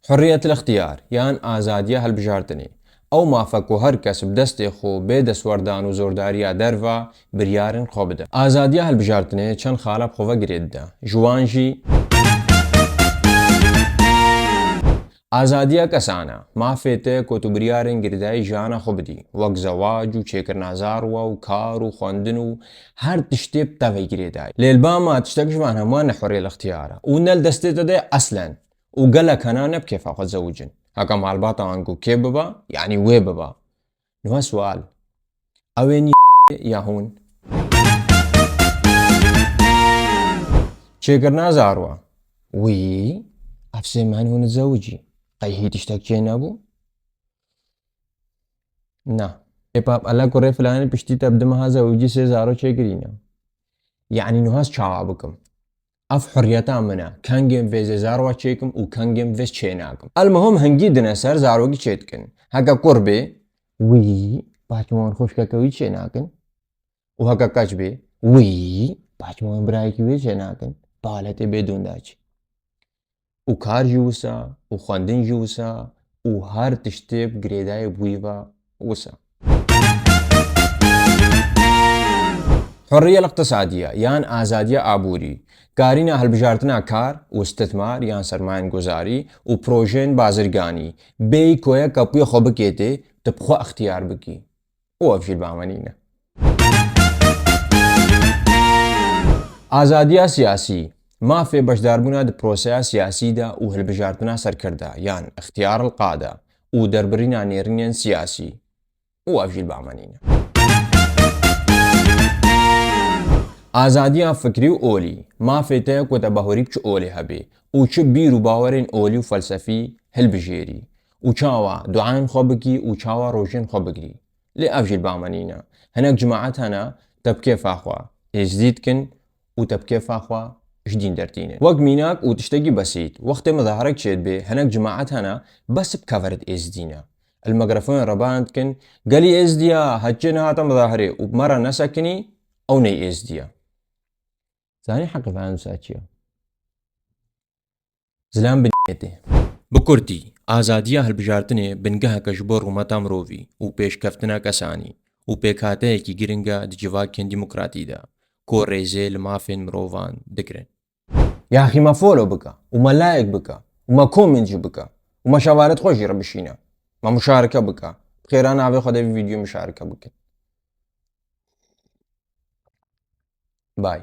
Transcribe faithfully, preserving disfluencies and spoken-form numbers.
Hurriyetil ixtiyar yan azadiya hilbijartinê. Ew mafe ku her kes bi destê xwe bê destwerdan û zordariya derva biryarên xwe bide. Azadiya hilbijartinê çend xala bi xwe ve girê dide. Ji wan jî azadiya kesana, mafê te ku tu biryarên girêdayî jiyana xwe bidî, wek zewac û çêkirina zarwa û kar û xwendin û her tiştê bi te ve girêdayî. Lê li ba me tiştek ji van hemûyan ne hurriyel ixtiyar e û ne li destê te de ye eslen. Û gelek hene ne bi kêfa xwe dizewicin. Heke malbata wan ku kê biba, yanî wê biba. Niha sual, ew ên ya hûn? Çêkirina zarwa. Wî, ev sê meh hûn dizewicî. Qey hî tiştek çê nebû? Na. Ê pap, ele kurê filanê piştî te bi du meha zewicî sê zaro çêkirîne. Yanî niha ez çawa bikim? Ev hurriyeta min e. Kengên vê zê zarwa çêkim û kengên vê çênakim. Elmuhim hingî dine ser zarokî çêdikin. Heke kur bê, wî, paçma wan xwişkeke wî çênakin. Û heke keç bê, wî, paçma wan birayekî wê çênakin. Bi haletê bêdûn de çi. Û kar jî wisa, û xwendin jî wisa, û her tiştê bi girêdayî bi wî ve wisa. Hurriye iqtisadiye yan azadiya aborî, karîna hilbijartina kar û istithmar yan sermayenguzarî û projeyên bazirganî, bêyî ku yek kapûyê xwe bikê tê, tu bi xwe ixtiyar bikî. Û ev jî li ba me nîne. Azadiya siyasî, mafê beşdarbûna di proseya siyasî de û hilbijartina serkirda yan ixtiyar ilqa de û derbirîna nêrînên siyasî. Û ev jî li ba me nîne. Azadiya fikrî û olî, mafê te ku te bahorî bi çi olê hebê û çi bîr û bawerên olî û felsefî hilbijêrî û çawa duayên xwe bikî û çawa rojên xwe bigirî. Lê ev jî li ba me nîne. Hinek cemaet hene, te bi kêfa xwe êzdî dikin û te bi kêfa xwe ji dîn dertînin. Wek mînak û tiştekî besît, wextê mizaherek çêdibe, hinek cemaet hene, bes bi kever diêzdîne. Li mîkrofonê re beyan dikin, gelî êzdiya, heçê nehate mizaherê û bi me re nesekinî, ew neyê êzdiya. Zanî heqê vê nûsa çi ye? Zilam bi niyetê. Bi kurtî, azadiya hilbijartinê bingeheke ji bo rûmeta mirovî û pêşkeftina kesanî û pêkhateyekî giring e di civakên demokratî de, ku rêzê li mafên mirovan digirin. Yaxî me follow bike û me like bike û me comment jî bike û me şevalet xwe jî re bişîne. Me muşareke bike. Bi xêra navê xwe de vî vîdyo muşareke bikin. Bye.